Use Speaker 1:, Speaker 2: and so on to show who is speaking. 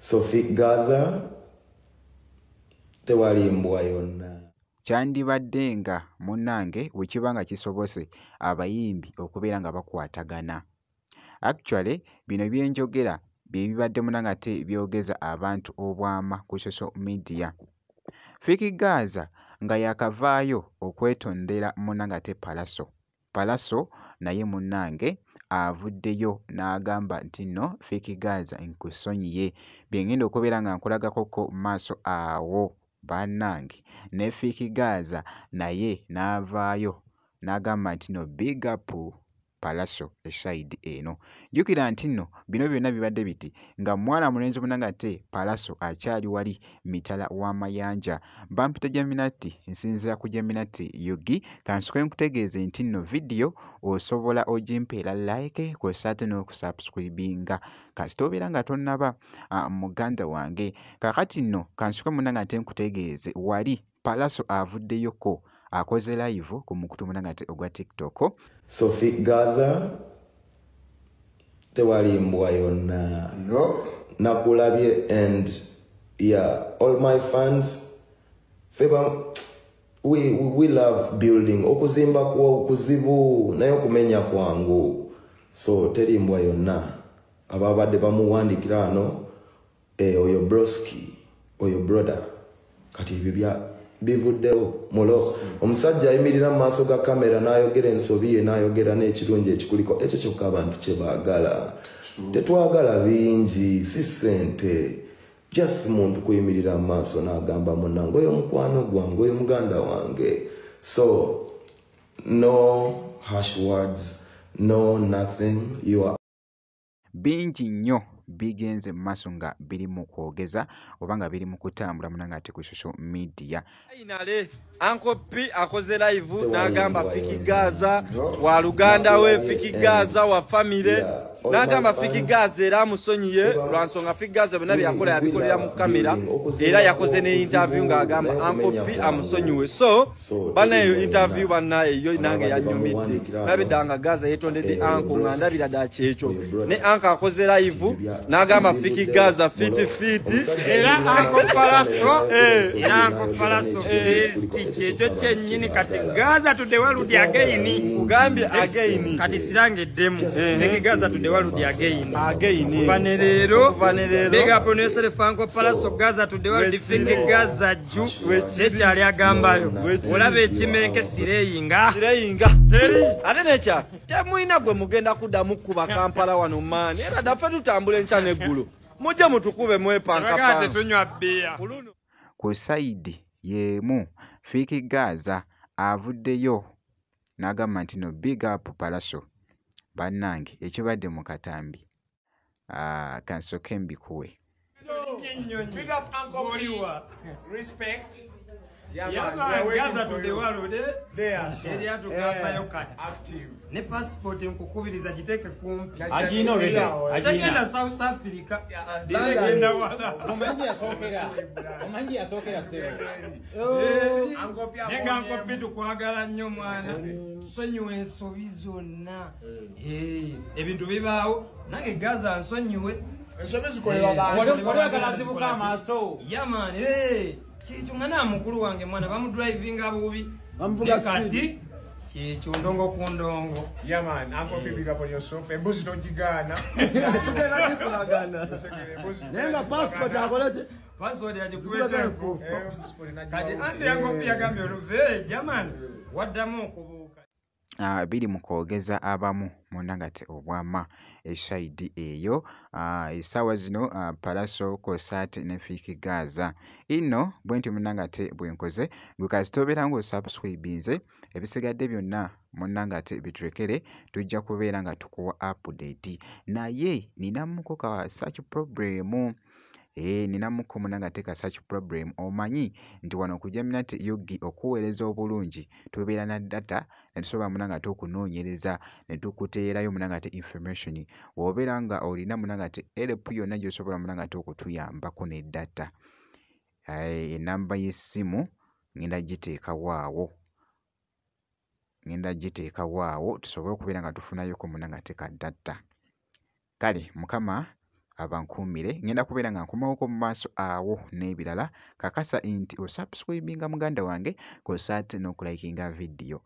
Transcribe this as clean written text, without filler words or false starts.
Speaker 1: Sophie Gaza tewali mbwa yonna.
Speaker 2: Kyandibadde nga munnange bwe kiba nga kisobose abayimbi okubeera nga bakwatagana. Actually bino bye njogera bye bibadde munnange ate byogeza abantu obwama ku social media. Fik Gaza nga yaakavaayo okwetondera munnange ate Pallaso. Pallaso naye munnange avuddeyo n'agamba nti nno Fik Gaza nkusonyiye bye ngenda okubeera nga nkulagakokko mu maaso awo bannange ne Fik Gaza naye n'avaayo n'agamba nti nno big up Pallaso e side eno. Jjukira nti nno bino byonna bibadde biti nga mwana mulenzi munnange ate Pallaso akyali wali mitala w'amayanja. Bampita Jaminati nsinziira ku Jaminati UG kansooke nkutegeeze nti nno vidiyo osobola ogimpeera like kw'ossa ate n'okusubscribinga kasita obeera nga tonnaba muganda wange. Kaakati nno kansooke munnange ate nkutegeeze wali Pallaso avuddeyoko akoze live ku mukutu munnange ate ogwa TikTok.
Speaker 1: Sophie Gaza tewali mbwa yonna.
Speaker 3: No.
Speaker 1: Nakulabye and yeah, all my fans feba we love building okuzimba kwa kuzibu naye okumenya kwangu so teri mbwa yonna ababadde bamuwandikira ano oyo broski oyo brother kati ebyo bya bivuddewo mulo omusajja ayimirira mu maaso ga kamera n'ayogera ensobi ye n'ayogera n'ekirungi ekikuliko ekyo kyokka abantu kye baagala. Tetwagala bingi, si ssente, just muntu kuyimirira mu maaso n'agamba munnange oyo mukwano gwange oyo muganda wange. So no harsh words, no nothing. You are
Speaker 2: bingi nnyo bigenze mu maaso nga biri mu kwogeza oba nga biri mu kutambula munnange ate ku social media.
Speaker 4: Finally, Uncle P akoze live n'agamba Fik Gaza wa Luganda we, Fik Gaza wa family, n'agamba Fik Gaza era amusonyiye lwa nsonga Fik Gaza byonna bye yakola yabikolera mu kamera era yakoze ne interview ng'agamba Uncle P amusonyiwe. So bannaye interview bannaye yo nange yanyumidde nabidda nga Gaza yeetondedde Uncle nga ndabira dda kyekyo ne Uncle akoze live n'agamba Fik Gaza fiti fiti
Speaker 5: era Uncle Pallaso era Uncle Pallaso kyekyo kyennyini kati Gaza to the world again
Speaker 4: kugambye again
Speaker 5: kati sirangeddemu Fik Gaza to the world again
Speaker 4: again
Speaker 5: kuva ne leero
Speaker 4: kuva ne leero
Speaker 5: big up on yourself Uncle Pallaso Gaza to the world Fik Gaza ju tekyali agambayo olaba ekimenke sireyinga
Speaker 4: sireyinga teri ate nekya temulina gwe mugenda kuddamu kuba Kampala wano maani era daffe tutambula enkya n'eggulo mujje mutukube mwepankapanga
Speaker 5: tetunywa bbiya.
Speaker 2: Ku side y'emu Fik Gaza avuddeyo n'agamba nti no big up Pallaso bannange ekibadde mu katambi kansooke mbikuwe.
Speaker 5: Big up Uncle P. Respect. Yeah, man, Gaza to the world eri atugambayo kati ne passport nkukubiriza giteeke kumpi
Speaker 6: Agina already.
Speaker 5: tegenda South Africa tegenda wala
Speaker 6: Omanyi yasookera. Omanyi yasookera ssebo.
Speaker 5: Nenga Uncle P tukwagala nnyo mwana tusonyiwe ensobi zonna ebintu bibaawo nange Gaza nsonyiwe
Speaker 3: ensobi zikolebwa bantu
Speaker 6: Wali oyagala azibuka amaaso.
Speaker 5: Yeah man, kyekyo nga na mukulu wange mwana bamudrivinga bubi
Speaker 6: Bamuvuga
Speaker 5: kati kyekyo ndongo ku ndongo.
Speaker 3: Yeah man, Uncle P big up on yourself. Embuzi togigaana.
Speaker 7: Tugenda gikulagana. Naye nga passport akoleki?
Speaker 5: Passport yagikuweta enfuufu. Kati anti Uncle P yagambye oluve jamani waddamu okubuuka.
Speaker 2: Biri mu kwogeza abamu munnange ate obwama e side eyo essaawa zino Pallaso kw'ossa ne Fik Gaza ino bwe ntyo munnange ate bwe nkoze gwe kasita obeera ng'osubscribinze ebisigadde byonna munnange ate bitulekere tujja kubeera nga tukuwa update naye ninamuko ka search problem. Ninamuko munnange ate ka search problem omanyi nti wano ku Jaminati UG okuweereza obulungi tubeera na data ne tusobola munnange ate okunoonyereza ne tukuteerayo munnange ate information bw'obeera nga olina munnange ate help yonna gy'osobola munnange ate okutuyambako ne data ennamba y'essimu ngenda giteekawo awo ngenda giteekawo awo tusobole okubeera nga tufunayoko munnange ate ka data. Kale Mukama Abankuumire, ngenda kubeera nga nkomawoko mu maaso awo n'ebirala. Kakasa nti osubscribinga muganda wange, kw'ossa ate n'okulayikinga vidiyo.